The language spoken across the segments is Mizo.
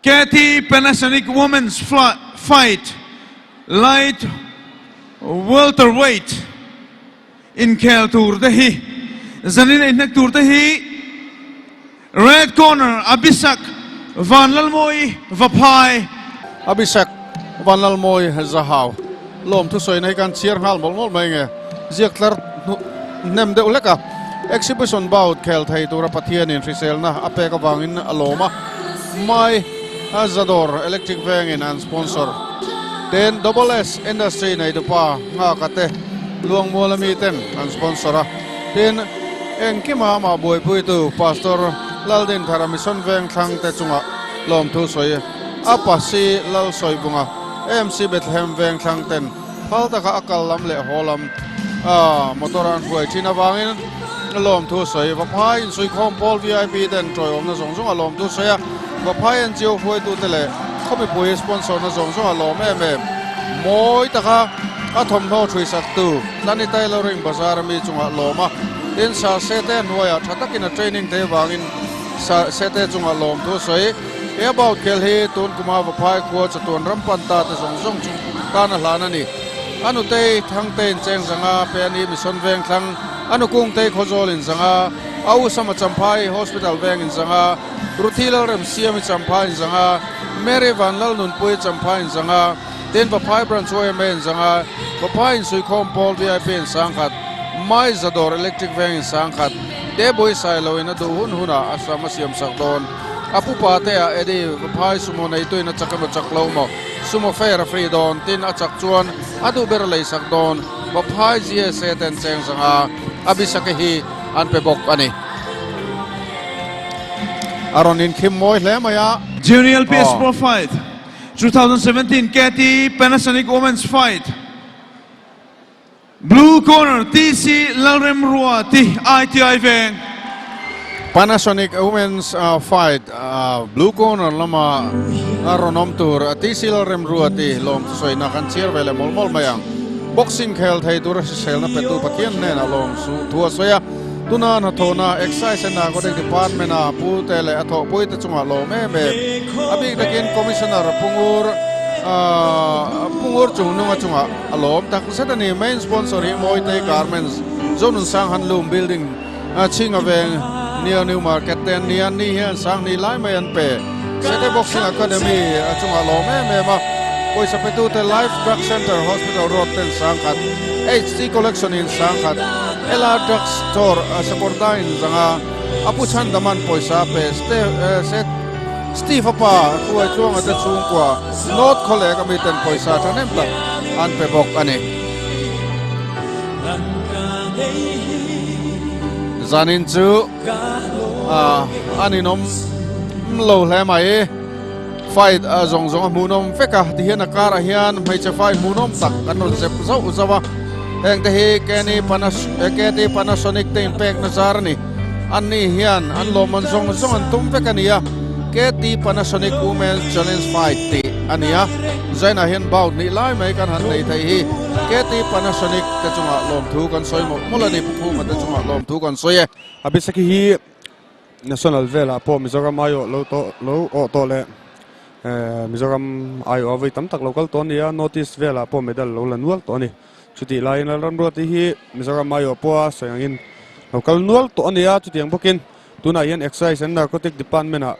KT Panasonic Women's Fight Light Welterweight inkhel tur te hi zanin a inhnek tur te hi Red Corner Abhishek Vanlalmawi Vaphai. Abhishek Vanlalmawi Zahau lawm thusawina hi kan chhiar nghal mawlh mawlh mai nge ziak tlar hnem deuh hlek a, exhibition bout khel thei tura Pathianin hriselna a pek avangin a lawm a, Mai Zadawr Electric Vengin an sponsor ten Double S Industry neitupa Nghaka te Luangmuala miten an sponsor a, tin engkima amah buaipuitu Pastor Laldinthara Mission Vengthlang te chunga lawmthu sawi a Pasi Lalsawibunga AMC Bethlehem Vengthlang ten phal taka a kal lam leh haw lam a motor an hruai thin avangin lawmthu sawi Vaphai insuikhawm pawl vip ten tawiawmna zawng zawng a lawmthu sawi a, Vaphai NGO hruaitute leh khawmipui sponsor na zawng zawng a lawm em em. Mawi taka a thawmhnaw thruisaktu Tlani Tailoring Bazar ami chungah lawm a, tin Sir Sete hnuaiah tha takin a training thei avangin Sir Sete chungah lawmthu sawi. He about khel hi tun kuma Vaphai khua chatuan ram pan ta te zawng zawng chu tan a hlan a ni. A nutei Thangtein cheng zanga pe a ni Mission Veng thlang, a nukungtei Khawzawl in zanga, a u Sama Champhai Hospital Veng in zanga, Ruthi Lalremsiami Champhai in zanga, Mary Vanlalnunpui Champhai in zanga, tin Vaphai Branch yma in zanga, Vaphai Insuikhawm Pawl vip in sangkhat, Mai Zadawr Electric Veng in sangkhat, Tebui Sailo in a duh hun hunah a sam a siamsak dawn. A pupa te ah Eddie Vaphai sumo neituin a chak emaw chak lo maw? Sumo fare a free dawn, tin a chak chuan a duh ber a leisak dawn. Vaphai GSA ten cheng zanga a bisake hi an pe bawk a ni. A rawn inkhim mawi hle mai a. Junior LPS Pro Fight 2017 KT Panasonic Women's Fight Blue Corner TC Lalremruati ITI Veng. Panasonic Women's Fight Blue Corner lama rawn awm tur TC Lalremruati lawm thusawina kan chhiar ve leh mawlh mawlh mai ang. Boxing khel thei tura hriselna petu Pathian hnenah lawm thu a sawi a. Tuna hnathawhna Excise and Narcotic Department-a pute leh a thawhpuite chungah lawm em em. A bik takin Commissioner Pungur Pungur Chungnunga chungah a lawm tak zet a ni. Main sponsor hi Mawitei Garments, Zonun Sang Handloom Building, Chhinga Veng, near New Market te an ni a, ni hian Sangni lai mai an pe. Sete Boxing Academy a chungah lawm em em a, pawisa petute Life Drug Center Hospital Road ten sangkhat, HT Collection in sangkhat, LR Drug Store Sakawrda in zanga a pu Chhandaman pawisa pe Steve a pa hruai chuanga te chhungkua North Khawlek a miten pawisa thahnem tak an pe bawk a ni. Zanin chu a ninawm lo hle mai. Fight zawng zawng a hmuhnawm vek a, tihian a karah hian hmeichhe fight hmuhnawm tak kan rawn zep zauh zauh a. Heng te hi Kenny KT Panasonic te inpekna zar a ni. An ni hian an lawmman zawng zawng an tum vek a ni a, KT Panasonic Women's Challenge Fight tih a ni a. Zainah hian bout hnih lai mai kan han nei thei hi KT Panasonic te chungah lawmthu kan sawi mawlh mawlh a ni, Pu Khuma te chungah lawmthu kan sawi e. Abhishek hi National velah pawh Mizoram aiawh lo tawh lo awh tawh leh Mizoram aiawh a vawi tam tak lo kal tawh a ni a, North East velah pawh medal lo la nual tawh a ni. Chutih laiin Lalramruati hi Mizoram aiawh pawha sawi angin lo kal nual tawh a ni a, chutiang bawkin tunah hian Excise and Narcotic Department ah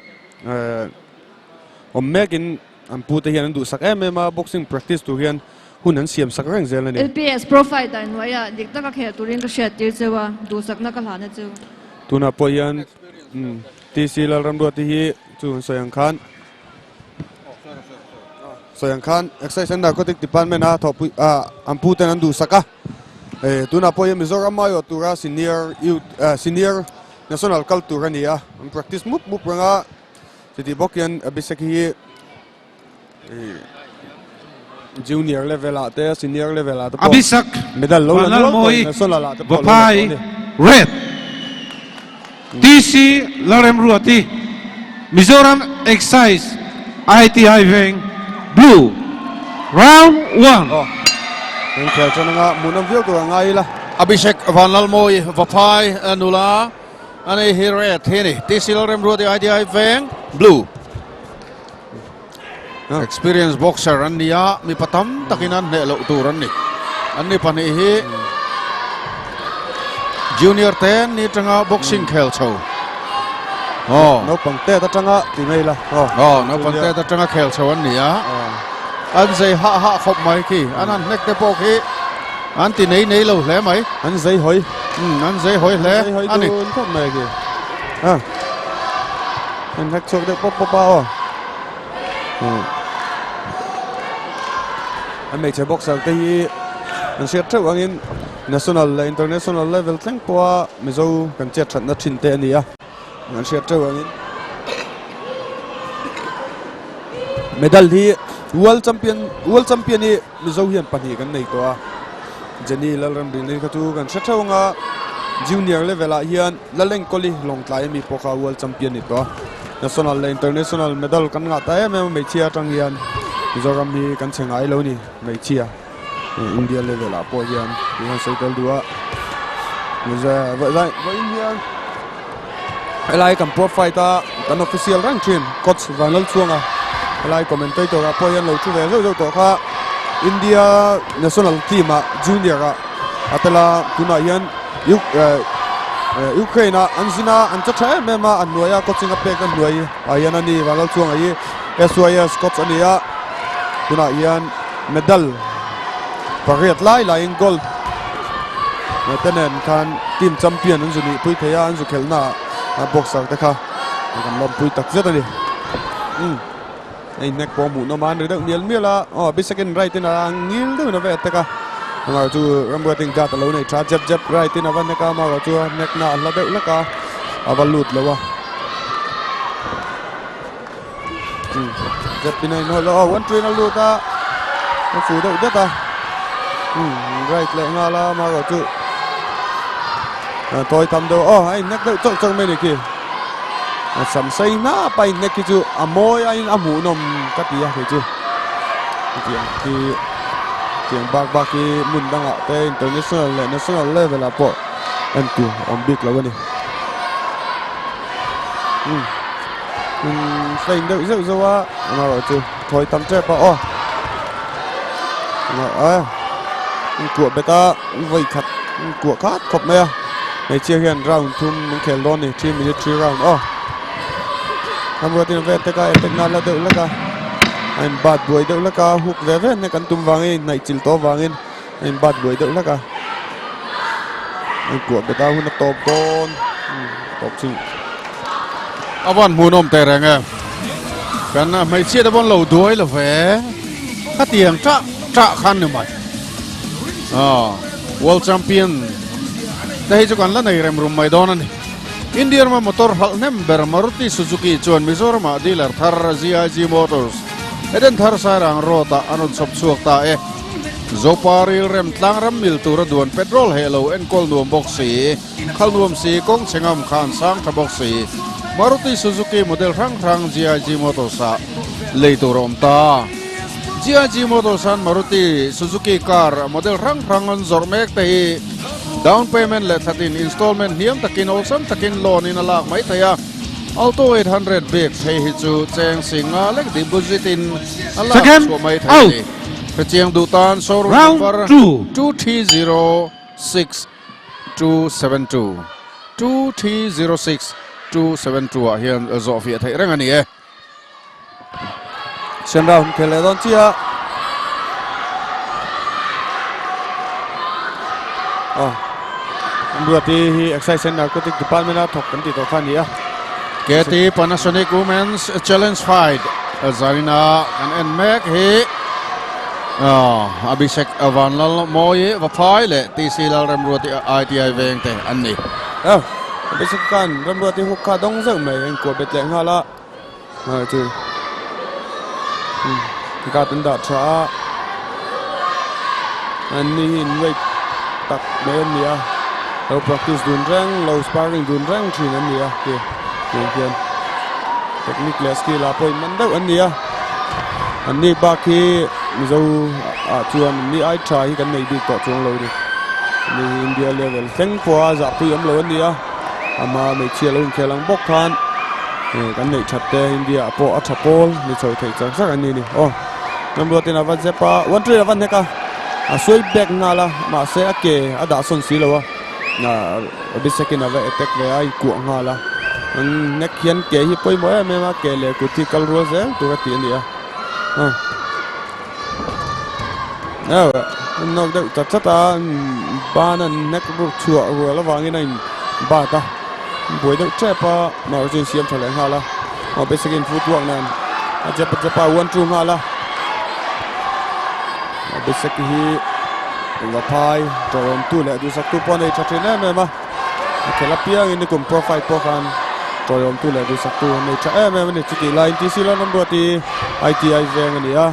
awm mekin an pute hian an duhsak em em a, boxing practice tur hian hun an siam sak reng zel a ni. LPS Profighter hnuaiah dik taka khel turin ka hriattir cheu a, duhsakna ka hlahna cheu. Tunah pawh hian TC Lalramruati hi chu an sawi ang khan sawi ang khan Excise and Narcotic Department a thawhpui an pu ten an duhsak a, tunah pawh hian Mizoram aiawh tura senior youth senior national kal tur a ni a, an practice mup mup reng a, chutih bawk hian Abhishek hi Junior level ah te senior level ah te pawh Abhishek medal lo la nual tawh Vanlalmawi national ah te pawh lo la Vaphai tawh a ni. Red TC Lalremruati Mizoram Excise ITI Veng Blue Round 1. Aw kan khel tan anga hmuhnawm viau tur a ngai ila. Abhishek Vanlalmawi Vaphai nula a nei hi Red hi a ni. TC Lalremruati ITI Veng Blue. Experience boxer an ni a, mipa tam takin an hneh loh tur an ni. An ni pahnih hi junior te an ni atanga boxing khel chho. Aw. Naupang tet atanga ti mai la. Aw. Aw, naupang tet atanga khel chho an ni a. An zei hah hah khawp mai khi. An han hnek te pawh khi an ti nei nei lo hle mai. An zei hawi. An zei hawi hle a ni. An zei hawi dun khawp mai khi. An hnek chhuak deuh pawp pawp a aw. An hmeichhe boxer te hi an hriat theuh angin national leh international level thleng pawha Mizo kan chet thatna thin te a ni a, an hriat theuh angin medal hi world champion world champion hi Mizo hian pahnih kan nei tawh a, Jenny Lalramrini kha chu kan hre theuh anga junior level ah hian Lalengkawli Lawngtlai ami pawh kha world champion ni tawh a, national leh international medal kan ngah ta em em a hmeichhia atang hian Mizoram hi kan chhe ngai lo ni hmeichhia India level ah pawh hian tih hian sawi tel duh a vawiin hian helai kan pro fight a kan official reng thin coach Vanlalchhuanga helai commentator ah pawh hian lo thu ve zeuh zeuh tawh kha India national team ah junior ah a tel a tunah hian Ukraine ah an zin a an che tha em em a an hnuai a coaching a pek a hnuai ah hian a ni Vanlalchhuanga hi S_Y_S coach a ni a tunah hian medal pariat lai laiin gold te nen khan team champion an zu nih pui thei a an zu khelh naah a boxer te kha kan lawmpui tak zet a ni umm hei hnek pawh hmuh nawm a an ri deuh mial mial a aw a second right in a ngil deuhin a va attack a amaherawh chu Ramruatin guard a lo nei tha jab jab right in a va hnek a amaherawh chu a hnek na a hla deuh hlek a a va lut lo a. Zep in a inhawlh a aw one train a lut a a fu deuh det a umm right leh nghal a amaherawh chu tawi tam deuh aw a inhnek deuh chawk chawk mai a ni khi a sam sei hnap a inhnek khi chu a mawi a in a hmuhnawm ka ti a kei chu tiang khi tiang bak bak hi hmun dangah te international leh national level ah pawh en tur a awm bik lo a ni. Umm fein deuh zeuh zeuh a amaherawh chu thawi tam tep a aw a an kuah bet a vawi khat an kuah khat khawp mai a hmeichhia hian round thum an khel dawn a ni three minute three round aw hamruatin a vel tek a attack nan la deuh hlek a a in bat buai deuh hlek a hook ve ve hnek an tum vangin hnaih chilh tawh avangin a in bat buai deuh hlek a an kuah bet a hun a tawp dawn tawp chu a van hmuhnawm teh reng e kan hmeichhia te pawn lo duai lo ve khatiang tah tah khan ni mai ah world champion te hi chu kan la nei rem rum mai dawn a ni India rama motor hralh hnem ber Maruti Suzuki chuan Mizoram ah dealer thar GIG Motors Eden thar Sairang road ah an rawn chhawp chhuak ta e. Zopa rilrem tlang ram mil tura duan petrol heh lo enkawl nuam bawk si, khal nuam si, kawng chhe ngam khan sang tha bawk si. Maruti Suzuki model hrang hrang GIG Motors ah lei tur a awm ta. GIG Motors an Maruti Suzuki car model hrang hrang an zawrh mek te hi down payment leh thlatin installment hniam takin awlsam takin loan in a lak mai thei a. Alto 800 bik phei hi chu cheng singa lek deposit in a lak chhuah mai thei a ni. Hrechiang duh tan showroom number 2306 272 2306 272 ah hian zawh fiah theih reng a ni e. Sian round khel leh dawn chiah. Oh. Ruati hi Excise and Narcotic Department a thawk kan tih tawh kha a ni a. KT Panasonic Women's Challenge Fight zarina kan en mek hi Abhishek Vanlal Mawi Vaphai leh TC Lalremruati ITI veng te an ni. Abhishek khan Remruati huk kha dawng zeuh mai a inkuah bet leh nghal a. Chu guard an dah tha a an ni hi in weight tak mai an ni a lo practice dun reng lo sparring dun reng thin an ni a khi tiang khian technique leh skill ah pawh in man deuh an ni a an ni bak hi mizo ah chuan an ni ai tha hi kan nei bik tawh chuang lo a ni ni hi India level thleng pawha zahpui awm lo an ni a ama hmeichhia lo inkhel ang bawk khan. Kan neih that te India ah pawh a tha pawl ni chho thei char char an ni a ni. Aw Ramruatin a va zep a, one three a va hnek a, a sawi back nghal a, mahse a ke a dah sawn si lo a, Abhishek in a va attack ve a, a inkuah nghal a, an hnek hian ke hi pawimawh em em a, ke leh kut hi kal rual zel tur a tih a ni a. Aw an nawk deuh ta tlat a, ban an hnek ruk chhuah rual avangin a in bat a, buai deuh tep a, mahse chu insiam tha leh nghal a, aw basic in footwork nen a jab a jab a one two nghal a, basic hi Vaphai tawrhawmtu leh duhsaktu pawh a nei tha thin em em a, a khelh apiangin nikum profile pawh khan tawrhawmtu leh duhsaktu an nei tha em em a ni, chutih laiin TC Lalramruati ITI veng a ni a,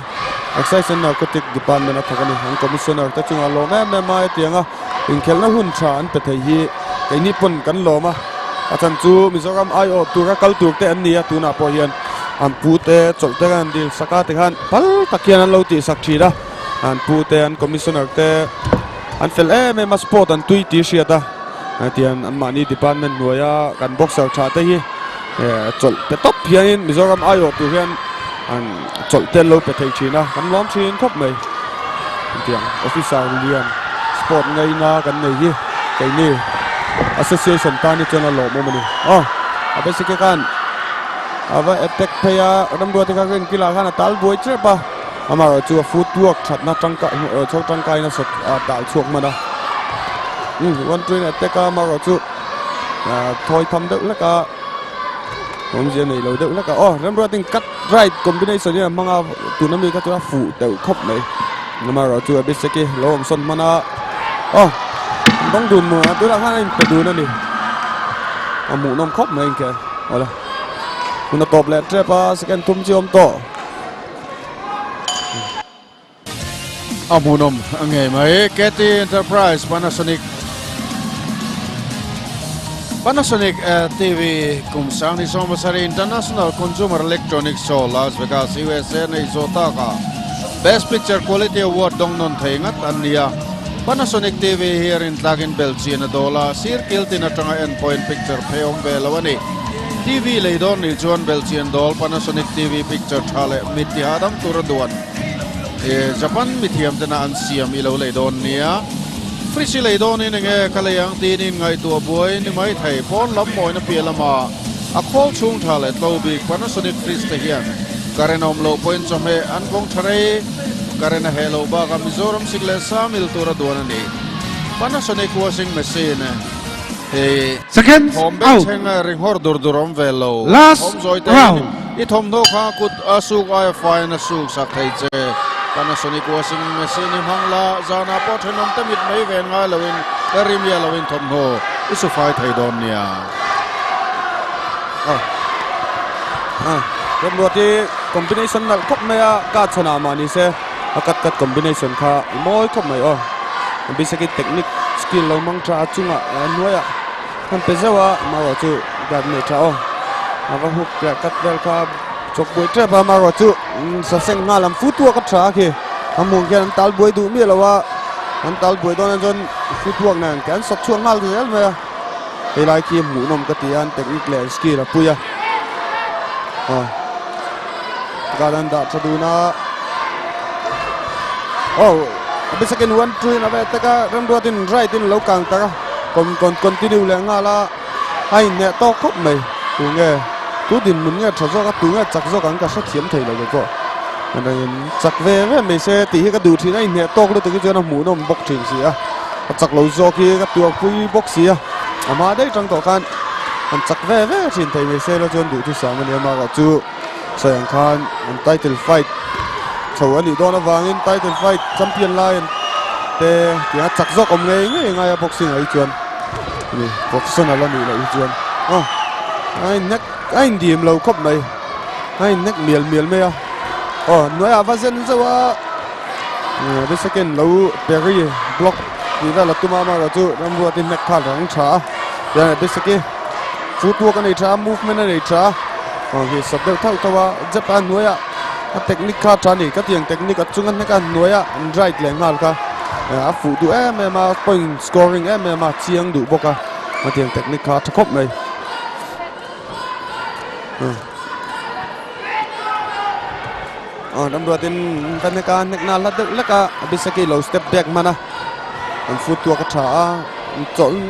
Excise and Narcotic Department a thawk a ni. An Commissioner te chungah lawm em em a hetiang a inkhelhna hun tha an pe thei hi keini pawn kan lawm a, a chhan chu Mizoram aiawh tura kal tur te an ni a, tunah pawh hian an pu te chawlh te an dil sak a tikhan phal tak hian an lo tih sak thin a, an pu te an Commissioner te an fel em em a sport an tui tih hriat a, hetiang anmahni department hnuaia kan boxer tha te hi chawlh pe tawp hianin Mizoram aiawh tur hian an chawlh te an lo pe thei thin a, kan lawm thin khawp mai. Hetiang officer lian sport ngaina kan nei hi keini association tan hi chuan a lawmawm a ni. Aw a basic khan a va attack phei a, Ramruate kha rin kilah khan a tal buai tep a, amaherawhchu chu a footwork thatna tangkai chho tangkaina sawt a tal chhuak hman a. One train attack a amaherawhchu thawi tham deuh hlek a. Awmzia nei lo deuh hlek a aw Remruatin cut right combination hian a hmang a tuna mi kha chu a fuh deuh khawp mai amaherawh chu Abhishek hi lo awm sawn hman a aw an dawng dun mu a tunah khan a inpe dun a ni a hmuhnawm khawp mai inkhel awle hun a tawp leh tep a second thum chi awm tawh. A hmuhnawm ngei mai. KT Enterprise Panasonic Panasonic TV kum sang ni 70 International Consumer Electronics Show Las Vegas USA nei zawh tak a Best Picture Quality Award dawng nawn thei ngat an ni a. Panasonic TV hi a rintlakin bel chian a dawl a, sir kil tin atanga en pawhin picture phei awm ve lo a ni. TV lei dawn nih chuan bel chian dawl Panasonic TV picture tha leh mit ti hahdam tur a duan. Japan mithiam tena an siam i lo lei dawn nia. Fridge i lei dawnin enge ka lei ang tiin in ngaihtuah buai ni mai thei. Pawn lam mawina piah lama a khawl chhung tha leh tlo bik Panasonic fridge te hian current awm loh pawhin chawhmeh an vawng tha rei. Current a heh loh bakah Mizoram sik leh sa mil tura duan a ni. Panasonic washing machine hi Seconds thawm out. bengchheng ringhawr dur dur awm ve lo. Last Thawm zawi te in round. i thawmhnaw kha kut a suk aia faiin a suk sak thei che. Panasonic washing machine i hmang la, zanah pawh thenawm te mit mai ven ngai loin ka rim ia loin thawmhnaw i su fai thei dawn nia. Remruat hi combination nalh khawp mai a, ka chhanah mah ni se a cut cut combination kha i mawi khawp mai aw. Basic in technique skill lo hmang tha a chungah hnuaiah han pe zeuh a amaherawh chu guard nei tha aw. A va hook leh cut vel kha chawk buai tep a amaherawh chu saseng nghal ang footwork a tha a khi a hmuh khian an tal buai duh miah lo a, an tal buai dawn ah chuan footwork nen an sawt chhuak nghal zel mai a. Helai khi hmuhnawm ka ti a an technique leh an skill a pui a aw guard an dah tha dun a aw a bisakin one two in a ve tek a Remruatin right in lo kang tak a con con continue leh nghal a a inhneh tawk khawp mai tunge tu dinhmun nge tha zawk a tunge chak zawk ang ka hrethiam thei lo pawh chak ve ve mai se tih hi ka duh thin a inhneh tawk lutuk hi chuan a hmuhnawm bawk thin si a. A chak lo zawk hi ka tuarpui bawk si a, a hma daih tang tawh khan an chak ve ve thin thei mai se la chuan duhthusam a ni a, amaherawh chu sawi ang khan an title fight chho a nih dawn avangin title fight champion lai an te tiang a chak zawk awm ngei ngei ngai a boxing ah hi chuan ani professional a nih loh hi chuan aw a inhnek a indim lo khawp mai a inhnek mial mial mai a aw hnuaiah va zen zeuh a. The second lo Perry block tih vel a tum a amaherawh chu Ramruatin hnek nghal rang tha a tihian Abhishek-i footwork a nei tha a movement a nei tha a aw hi sawp deuh thauh thauh a jab a hnuaiah a technique kha a tha a ni ka tiang technique a chunga hnek a hnuaiah an right leh nghal kha a fuh duh em em a point scoring em em a chiang duh bawk a a tiang technique kha a tha khawp mai. Aw Ramruatin va hnek a, hnekna hla deuh lek a, Abisaki lo step back hman a, an foot tuak a tha a, an chawlh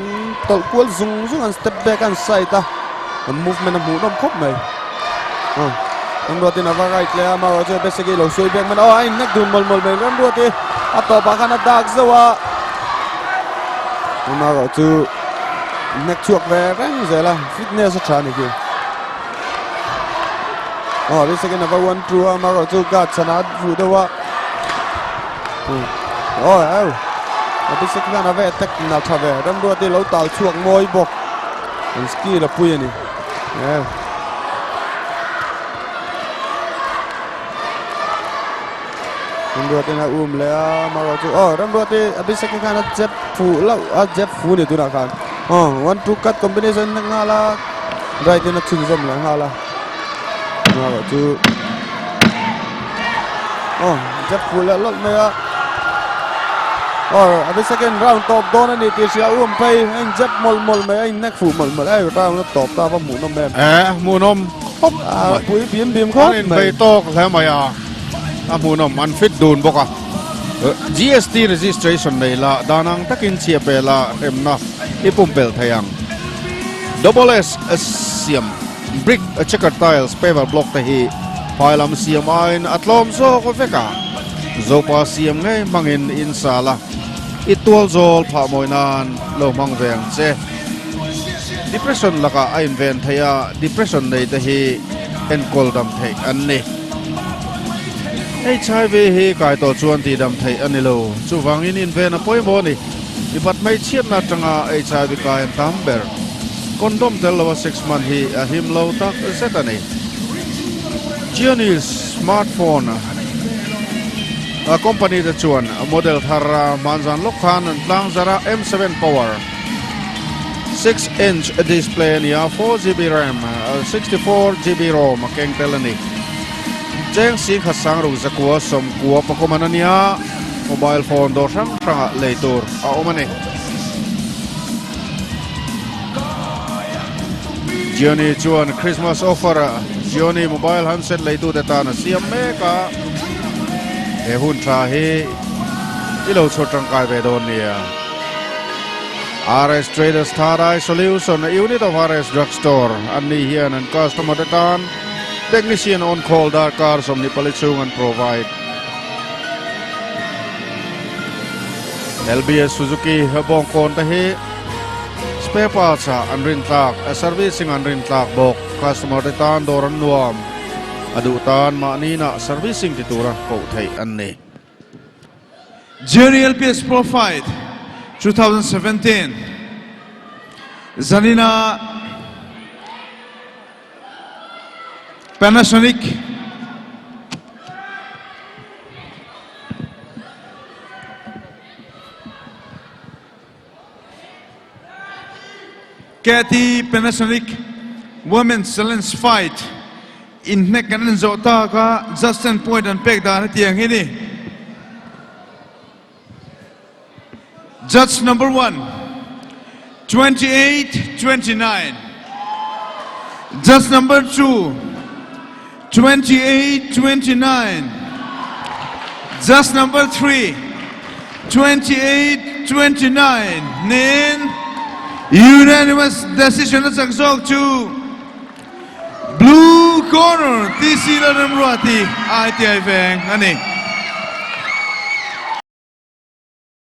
tawlh kual zung zung an step back a an side a, an movement a hmuh nawm khawp mai. Aw Ramruatin a va right leh a, amaherawh chu Abisaki lo sawi back hman a, aw a inhnek dun mawlh mawlh mai Ramruati a tawpah khan a dak zauh a, amaherawh chu hnek chhuak ve reng zel a, fitness a tha a ni khi. Aw this second ava 1 2 a amaherawh chu guard chhanah a fuh deuh a aw au Abhishek khan ava attack nalh tha ve Ramruati lo tal chhuak mawi bawk an skill a pui a ni au. Ramruatin a um leh a amaherawh chu aw Ramruati Abhishek khan a jab fuh loh a jab fuh a ni tunah khan aw 1 2 cut combination a nghal a right in a chhunzawm leh nghal a amaherawh chu aw jab fuh leh lawlh mai a aw Abhishek in round tawp dawn a ni tih hria a um phei a in jab mawlh mawlh mai a in hnek fuh mawlh mawlh a hei round a tawp ta a va hmuhnawm em. Eh hmuhnawm khawp mai. Pui bim bim khawp mai. An inbei tawk hle mai a. A hmuhnawm an fit dun bawk a. GST registration nei la dan ang takin chhia pe la hremna i pumpelh thei ang. Double S siam brick checker tiles paver block te hi phai lam siam aiin a tlawm zawk vek a. Zopa siam ngei hmangin in sa la i tual zawl phah mawi nan lo hmang ve ang che. Depression lakah a inven theih a, depression nei te hi enkawl dam theih an ni. HIV hi kai tawh chuan tihdam theih a ni lo. Chuvangin inven a pawimawh a ni. Mipat hmeichhiatna atanga HIV kai an tam ber. Condom tel loa sex hman hi a him lo tak zet a ni. Gionee smartphone company te chuan model thar hmanzan lawk khan an tlangzar a, M7 Power. 6 inch display a ni a, 4 GB RAM, 64 GB ROM a keng tel a ni. Cheng singkhat sangruk zakua sawmkua pakawman a ni a, mobile phone dawr hrang hrangah lei tur a awm a ni. Gionee chuan Christmas offer Gionee mobile handset leitute tan a siam mek a, he hun tha hi i lo chhawr tangkai ve dawn nia. RS Traders Third Eye Solution, a unit of RS Drug Store, an ni hian an customer te tan technician on call darkar 24 chhung an provide. LBS Suzuki bawngkawn te hi spare parts ah an rin tlak, servicing an rin tlak bawk. Customer te tan dawr an nuam, a duh tan mahni inah servicing ti tura koh theih an ni. Jerry LPS Pro Fight 2017 Zanina Panasonic Kathy Panasonic Women's Challenge Fight inhnek kan en zawh tak a, Justin point an pek dan hetiang hi ni. Judge number one, 28 29. Judge number two, 28 29. Judge number three, 28 29 nen unanimous decision a chak zawk chu Blue Corner TC Lalremruati ITI Veng a ni.